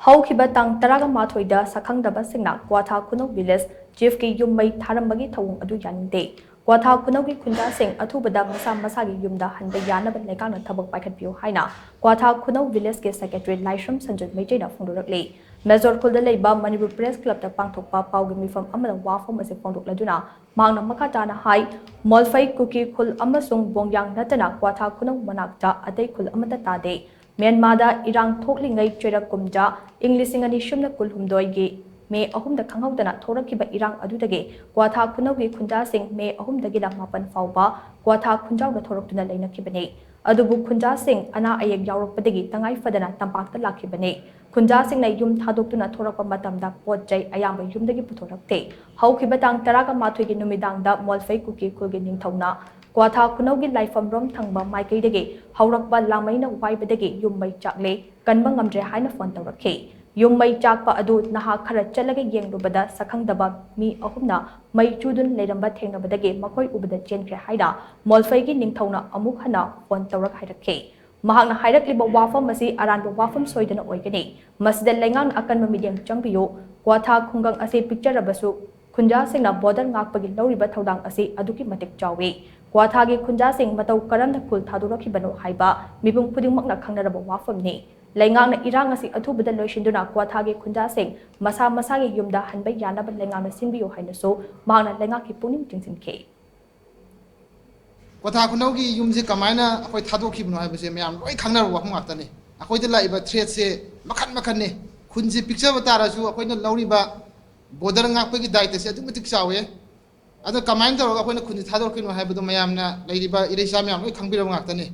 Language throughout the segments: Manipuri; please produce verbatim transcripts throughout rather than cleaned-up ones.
ꯍꯧꯈꯤꯕ ꯇꯥꯡ ꯇꯔꯥꯃꯥꯊꯣꯏꯗ ꯁꯛꯈꯪꯗꯕꯁꯤꯡꯅ ꯀ꯭ꯋꯥꯊꯥ ꯈꯨꯅꯧ ꯚꯤꯂꯦꯖ ꯆꯤꯐꯀꯤ ꯌꯨꯝ ꯃꯩ ꯊꯥꯔꯝꯕꯒꯤ ꯊꯧꯑꯣꯡ ꯑꯗꯨ ꯌꯥꯅꯤꯡꯗꯦ꯫ ꯀ꯭ꯋꯥꯊꯥ ꯈꯨꯅꯧꯒꯤ ꯈꯨꯟꯖꯥꯁꯤꯡ ꯑꯊꯨꯕꯗ ꯃꯁꯥ ꯃꯁꯥꯒꯤ ꯌꯨꯝꯗ ꯍꯟꯕ ꯌꯥꯅꯕ ꯂꯩꯉꯥꯛꯅ ꯊꯕꯛ ꯄꯥꯏꯈꯠꯄꯤꯌꯨ ꯍꯥꯏꯅ ꯀ꯭ꯋꯥꯊꯥ ꯈꯨꯅꯧ ꯚꯤꯂꯦꯖꯀꯤ ꯁꯦꯀ꯭ꯔꯦꯇꯔꯤ ꯂꯥꯏꯁ꯭ꯔꯝ ꯁꯟꯖꯣꯏ ꯃꯩꯇꯩꯅ ꯐꯣꯡꯗꯣꯔꯛꯂꯤ꯫ ꯃꯦꯖꯣꯔ ꯈꯨꯜꯗ ꯂꯩꯕ ꯃꯅꯤꯄꯨꯔ ꯄ꯭ꯔꯦꯁ ꯀ꯭ꯂꯕꯇ ꯄꯥꯡꯊꯣꯛꯄ ꯄꯥꯎꯒꯤ ꯃꯤꯐꯝ ꯑꯃꯗ ꯋꯥꯐꯝ ꯑꯁꯤ ꯐꯣꯡꯗꯣꯛꯂꯗꯨꯅ ꯃꯍꯥꯛꯅ ꯃꯈꯥ ꯇꯥꯅ ꯍꯥꯏ, ꯃꯣꯜꯐꯩ ꯀꯨꯀꯤ ꯈꯨꯜ ꯑꯃꯁꯨꯡ ꯕꯣꯡꯌꯥꯡ ꯅꯠꯇꯅ ꯀ꯭ꯋꯥꯊꯥ ꯈꯨꯅꯧ ꯃꯅꯥꯛꯇ ꯑꯇꯩ ꯈꯨꯜ ꯑꯃꯠꯇ ꯇꯥꯗꯦ꯫ ꯃ꯭ꯌꯥꯟꯃꯥꯔꯗ ꯏꯔꯥꯡ ꯊꯣꯛꯂꯤꯉꯩ ꯆꯩꯔꯛ ꯀꯨꯝꯖꯥ ꯏꯪ ꯂꯤꯁꯤꯡ ꯑꯅꯤ ꯁꯨꯞꯅ ꯀꯨꯟꯍꯨꯝꯗꯣꯏꯒꯤ ꯃꯦ ꯑꯍꯨꯝꯗ ꯈꯪꯍꯧꯗꯅ ꯊꯣꯔꯛꯈꯤꯕ ꯏꯔꯥꯡ ꯑꯗꯨꯗꯒꯤ ꯀ꯭ꯋꯥꯊꯥ ꯈꯨꯅꯧꯒꯤ ꯈꯨꯟꯖꯥꯁꯤꯡ ꯃꯦ ꯑꯍꯨꯝꯗꯒꯤꯅ ꯃꯥꯄꯟ ꯐꯥꯎꯕ ꯀ꯭ꯋꯥꯊꯥ ꯈꯨꯟꯖꯥꯎꯗ ꯊꯣꯔꯛꯇꯨꯅ ꯂꯩꯅꯈꯤꯕꯅꯤ꯫ ꯑꯗꯨꯕꯨ ꯈꯨꯟꯖꯥꯁꯤꯡ ꯑꯅꯥ ꯑꯌꯦꯛ ꯌꯥꯎꯔꯛꯄꯗꯒꯤ ꯇꯉꯥꯏ ꯐꯗꯅ ꯇꯝꯄꯥꯛꯇ ꯂꯥꯛꯈꯤꯕꯅꯤ꯫ ꯈꯨꯟꯖꯥꯁꯤꯡꯅ ꯌꯨꯝ ꯊꯥꯗꯣꯛꯇꯨꯅ ꯊꯣꯔꯛꯄ ꯃꯇꯝꯗ ꯄꯣꯠ ꯆꯩ ꯑꯌꯥꯝꯕ ꯌꯨꯝꯗꯒꯤ ꯄꯨꯊꯣꯔꯛꯇꯦ꯫ ꯍꯧꯈꯤꯕ ꯇꯥꯡ ꯇꯔꯥꯃꯥꯊꯣꯏꯒꯤ ꯅꯨꯃꯤꯗꯥꯡꯗ ꯃꯣꯜꯐꯩ ꯀꯨꯀꯤ ꯈꯨꯜꯒꯤ ꯅꯤꯡꯊꯧꯅ ꯀ꯭ꯋꯥꯊꯥ ꯈꯨꯅꯧꯒꯤ ꯂꯥꯏꯐꯝꯔꯣꯝ ꯊꯪꯕ ꯃꯥꯏꯀꯩꯗꯒꯤ ꯍꯧꯔꯛꯄ ꯂꯥꯃꯩꯅ ꯋꯥꯏꯕꯗꯒꯤ ꯌꯨꯝ ꯃꯩ ꯆꯥꯛꯂꯦ, ꯀꯟꯕ ꯉꯝꯗ꯭ꯔꯦ ꯍꯥꯏꯅ ꯐꯣꯟ ꯇꯧꯔꯛꯈꯤ꯫ ꯌꯨꯝ ꯃꯩ ꯆꯥꯛꯄ ꯑꯗꯨ ꯅꯍꯥ ꯈꯔ ꯆꯠꯂꯒ ꯌꯦꯡꯂꯨꯕꯗ ꯁꯛꯈꯪꯗꯕ ꯃꯤ ꯑꯍꯨꯝꯅ ꯃꯩ ꯆꯨꯗꯨꯅ ꯂꯩꯔꯝꯕ ꯊꯦꯡꯅꯕꯗꯒꯤ ꯃꯈꯣꯏ ꯎꯕꯗ ꯆꯦꯟꯈ꯭ꯔꯦ ꯍꯥꯏꯅ ꯃꯣꯜꯐꯩꯒꯤ ꯅꯤꯡꯊꯧꯅ ꯑꯃꯨꯛ ꯍꯟꯅ ꯐꯣꯟ ꯇꯧꯔꯛ ꯍꯥꯏꯔꯛꯈꯤ꯫ ꯃꯍꯥꯛꯅ ꯍꯥꯏꯔꯛꯂꯤꯕ ꯋꯥꯐꯝ ꯑꯁꯤ ꯑꯔꯥꯟꯕ ꯋꯥꯐꯝ ꯁꯣꯏꯗꯅ ꯑꯣꯏꯒꯅꯤ꯫ ꯃꯁꯤꯗ ꯂꯩꯉꯥꯛꯅ ꯑꯀꯟꯕ ꯃꯤꯠꯌꯦꯡ ꯆꯪꯕꯤꯌꯨ꯫ ꯀ꯭ꯋꯥꯊꯥ ꯈꯨꯡꯒꯪ ꯑꯁꯤ ꯄꯤꯛꯆꯔꯕꯁꯨ ꯈꯨꯟꯖꯥꯁꯤꯡꯅ ꯕꯣꯔꯗꯔ ꯉꯥꯛꯄꯒꯤ ꯂꯧꯔꯤꯕ ꯊꯧꯗꯥꯡ ꯑꯁꯤ ꯑꯗꯨꯛꯀꯤ ꯃꯇꯤꯛ ꯆꯥꯎꯏ꯫ ꯀ꯭ꯋꯥꯊꯥꯒꯤ ꯈꯨꯟꯖꯥꯁꯤꯡ ꯃꯇꯧ ꯀꯔꯝꯅ ꯈꯨꯜ ꯊꯥꯗꯣꯔꯛꯈꯤꯕꯅꯣ ꯍꯥꯏꯕ ꯃꯤꯄꯨꯝ ꯈꯨꯗꯤꯡꯃꯛꯅ ꯈꯪꯅꯔꯕ ꯋꯥꯐꯝꯅꯤ꯫ ꯂꯩꯉꯥꯛꯅ ꯏꯔꯥꯡ ꯑꯁꯤ ꯑꯊꯨꯕꯗ ꯂꯣꯏꯁꯤꯟꯗꯨꯅ ꯀ꯭ꯋꯥꯊꯥꯒꯤ ꯈꯨꯟꯖꯥꯁꯤꯡ ꯃꯁꯥ ꯃꯁꯥꯒꯤ ꯌꯨꯝꯗ ꯍꯟꯕ ꯌꯥꯅꯕ ꯂꯩꯉꯥꯛꯅ ꯁꯤꯟꯕꯤꯌꯨ ꯍꯥꯏꯅꯁꯨ ꯃꯍꯥꯛꯅ ꯂꯩꯉꯥꯛꯀꯤ ꯄꯨꯛꯅꯤꯡ ꯆꯤꯡꯁꯤꯟꯈꯤ꯫ ꯀ꯭ꯋꯥꯊꯥ ꯈꯨꯅꯧꯒꯤ ꯌꯨꯝꯁꯦ ꯀꯃꯥꯏꯅ ꯑꯩꯈꯣꯏ ꯊꯥꯗꯣꯛꯈꯤꯕꯅꯣ ꯍꯥꯏꯕꯁꯦ ꯃꯌꯥꯝ ꯂꯣꯏ ꯈꯪꯅꯔꯕ ꯋꯥꯐꯝ ꯉꯥꯛꯇꯅꯤ꯫ ꯑꯩꯈꯣꯏꯗ ꯂꯥꯛꯏꯕ ꯊ꯭ꯔꯦꯠꯁꯦ ꯃꯈꯟ ꯃꯈꯟꯅꯤ꯫ ꯈꯨꯟꯁꯦ ꯄꯤꯛꯆꯕ ꯇꯥꯔꯁꯨ ꯑꯩꯈꯣꯏꯅ ꯂꯧꯔꯤꯕ ꯕꯣꯔꯗꯔ ꯉꯥꯛꯄꯒꯤ ꯗꯥꯏꯇꯁꯦ ꯑꯗꯨꯛꯀꯤ ꯃꯇꯤꯛ ꯆꯥꯎꯋꯦ꯫ ꯑꯗꯣ ꯀꯃꯥꯏꯅ ꯇꯧꯔꯒ ꯑꯩꯈꯣꯏꯅ ꯈꯨꯟꯁꯦ ꯊꯥꯗꯣꯔꯛꯈꯤꯅꯣ ꯍꯥꯏꯕꯗꯣ ꯃꯌꯥꯝꯅ, ꯂꯩꯔꯤꯕ ꯏꯔꯩꯆꯥ ꯃꯌꯥꯝ ꯂꯣꯏ ꯈꯪꯕꯤꯔꯕ ꯉꯥꯛꯇꯅꯤ꯫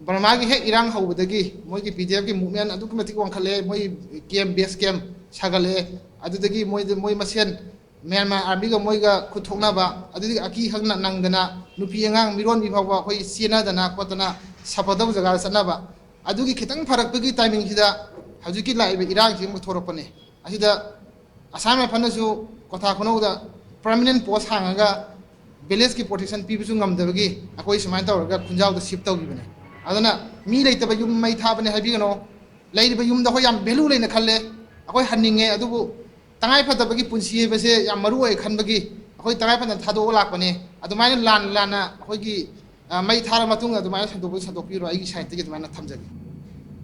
ꯕꯔꯃꯥꯒꯤ ꯍꯦꯛ ꯏꯔꯥꯡ ꯍꯧꯕꯗꯒꯤ ꯃꯣꯏꯒꯤ ꯄꯤ ꯗꯤ ꯑꯦꯐꯀꯤ ꯃꯨꯞꯃꯦꯟ ꯑꯗꯨꯛꯀꯤ ꯃꯇꯤꯛ ꯋꯥꯡꯈꯠꯂꯦ, ꯃꯣꯏ ꯀꯦꯝ, ꯕꯦꯁ ꯀꯦꯝ ꯁꯥꯒꯠꯂꯛꯑꯦ꯫ ꯑꯗꯨꯗꯒꯤ ꯃꯣꯏꯗ, ꯃꯣꯏ ꯃꯁꯦꯟ ꯃ꯭ꯌꯥꯟꯃꯥꯔ ꯑꯥꯔꯃꯤꯒ ꯃꯣꯏꯒ ꯈꯨꯠ ꯊꯣꯛꯅꯕ, ꯑꯗꯨꯗꯒꯤ ꯑꯀꯤ ꯈꯪꯅ ꯅꯪꯗꯅ ꯅꯨꯄꯤ ꯑꯉꯥꯡ ꯃꯤꯔꯣꯟꯕꯤ ꯐꯥꯎꯕ ꯑꯩꯈꯣꯏ ꯆꯦꯟꯅꯗꯅ ꯈꯣꯠꯇꯅ ꯁꯥꯐꯗꯧ ꯖꯒꯥꯗ ꯆꯠꯅꯕ꯫ ꯑꯗꯨꯒꯤ ꯈꯤꯇꯪ ꯐꯔꯛꯄꯒꯤ ꯇꯥꯏꯃꯤꯡꯁꯤꯗ ꯍꯧꯖꯤꯛꯀꯤ ꯂꯥꯛꯏꯕ ꯏꯔꯥꯡꯁꯤ ꯑꯃꯨꯛ ꯊꯣꯔꯛꯄꯅꯦ꯫ ꯑꯁꯤꯗ ꯑꯁꯥꯝ ꯔꯥꯏꯐꯜꯅꯁꯨ ꯀ꯭ꯋꯥꯊꯥ ꯈꯨꯅꯧꯗ ꯄꯔꯃꯅꯦꯟ ꯄꯣꯁ ꯍꯥꯡꯉꯒ ꯚꯤꯂꯦꯖꯀꯤ ꯄ꯭ꯔꯣꯇꯦꯛꯁꯟ ꯄꯤꯕꯁꯨ ꯉꯝꯗꯕꯒꯤ ꯑꯩꯈꯣꯏ ꯁꯨꯃꯥꯏꯅ ꯇꯧꯔꯒ ꯈꯨꯟꯖꯥꯎꯗ ꯁꯤꯐ ꯇꯧꯈꯤꯕꯅꯦ꯫ ꯑꯗꯨꯅ ꯃꯤ ꯂꯩꯇꯕ ꯌꯨꯝ ꯃꯩ ꯊꯥꯕꯅꯦ ꯍꯥꯏꯕꯤꯒꯅꯣ꯫ ꯂꯩꯔꯤꯕ ꯌꯨꯝꯗ ꯑꯩꯈꯣꯏ ꯌꯥꯝ ꯚꯦꯂꯨ ꯂꯩꯅ ꯈꯜꯂꯦ, ꯑꯩꯈꯣꯏ ꯍꯟꯅꯤꯡꯉꯦ, ꯑꯗꯨꯕꯨ ꯇꯉꯥꯏ ꯐꯗꯕꯒꯤ ꯄꯨꯟꯁꯤ ꯍꯥꯏꯕꯁꯦ ꯌꯥꯝ ꯃꯔꯨ ꯑꯣꯏ ꯈꯟꯕꯒꯤ ꯑꯩꯈꯣꯏ ꯇꯉꯥꯏ ꯐꯗꯅ ꯊꯥꯗꯣꯛꯑ ꯂꯥꯛꯄꯅꯦ꯫ ꯑꯗꯨꯃꯥꯏꯅ ꯂꯥꯟ ꯂꯥꯟꯅ ꯑꯩꯈꯣꯏꯒꯤ, ꯑ, ꯃꯩ ꯊꯥꯔ ꯃꯇꯨꯡꯗ ꯑꯗꯨꯃꯥꯏꯅ ꯁꯟꯗꯣꯛꯄꯗꯤ ꯁꯟꯗꯣꯛꯄꯤꯔꯣ, ꯑꯩꯒꯤ ꯁꯥꯏꯠꯇꯒꯤ ꯑꯗꯨꯃꯥꯏꯅ ꯊꯝꯖꯒꯦ꯫